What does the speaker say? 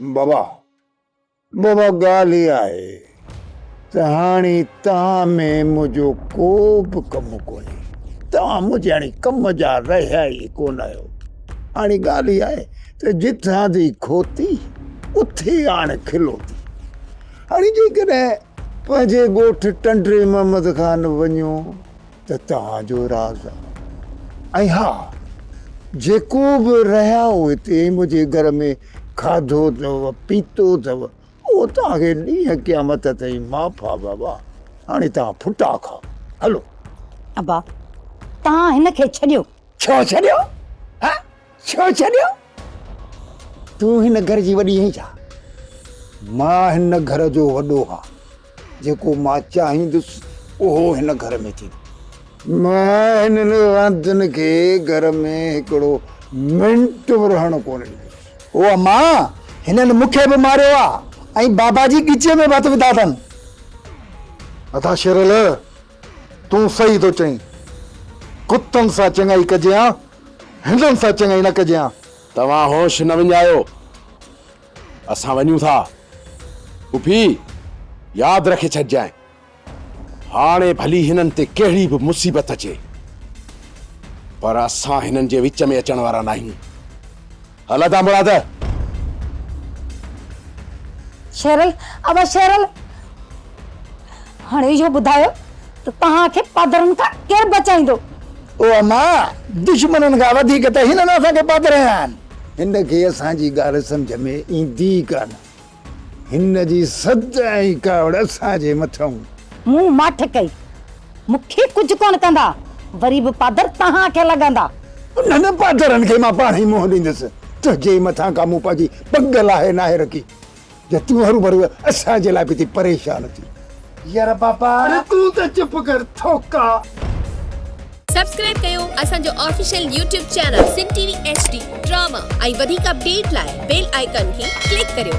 بابا، بابا ڳالهه اها آهي ته هاڻي توهان ۾ منهنجو ڪو به ڪم ڪونهي. توهان منهنجي هاڻي ڪم جا رهيا ئي ڪونه آهيو. هاڻي ڳالهه اها آهي ته جتان ٿي کوتي اٿي آڻ کلوتي. هاڻي جيڪڏهن پنهنجي ڳوٺ ٽنڊي محمد خان وڃو ته توهان جو راز آ ۽ ها جيڪو به رهيا هو هتي منهنجي گهر ۾ کاڌو اٿو پيتو اٿو اهو توهان کي ڏينهن قيامت تائين معاف آ بابا هاڻي توهان ڦٽا کائو هلو. ابا توهان هن کي ڇڏيو. ڇو ڇڏيو ها ڇو ڇڏيو؟ تون هن گهر جي وڏي آهين ڇا؟ مان هن گهر جو وڏو هان. جيڪو مان چاهيندس اهو هن گهر ۾ ٿيندو. مان هنن واندن کي گهر ۾ هڪڙو منٽ به رهڻ ڪونه ڏيندس. او اما، هنن مون کي به ماريو آ ۽ بابا جي ڳچيء ۾ به هٿ وڌا اٿن. ادا شيرل، تون صحيح ٿو چئين. ڪتن سان چڱائي ڪجي ها، هنن سان چڱائي نه ڪجي ها. توهان هوش نه وڃايو. اسان وڃون ٿا. پڦي، ياد رکي ڇڏجانء، هاڻي ڀلي هنن تي ڪهڙي به مصيبت اچي، پر اسان هنن جي وچ ۾ اچڻ وارا ناهيون. هل ادا مراد. شيرل، ابا شيرل! هاڻي اهو ٻڌايو ته توهان کي پادرن کان ڪير بچائيندو؟ او اما، دشمنن کان وڌيڪ ته هنن اسان کي پادر هنيا آهن. هن کي اسان جي ڳالهه سمجهه ۾ ايندي ئي ڪانه. هن جي سدائين ڪاوڙ اسان جي مٿئون. مون ماٺ ڪئي. مون کي ڪجهه ڪونه ڪندا، وري به پادر توهان کي لڳندا. انهن پادرن کي مان پاڻ ئي منهن ڏيندس. تنهنجي مٿان ڪا مون پنهنجي پڳ لاهي ناهي رکي. جو تون هروڀرو اسان جي لاء به ٿي پريشان ٿي. يار بابا. اڙي تون ته چپ ڪر ٿوڪا. سبسڪرائب ڪيو اسان جو official YouTube channel Sindh T V H D drama ۽ وڌيڪ اپڊيٽ لاء بيل آئيڪان کي ڪلڪ ڪريو.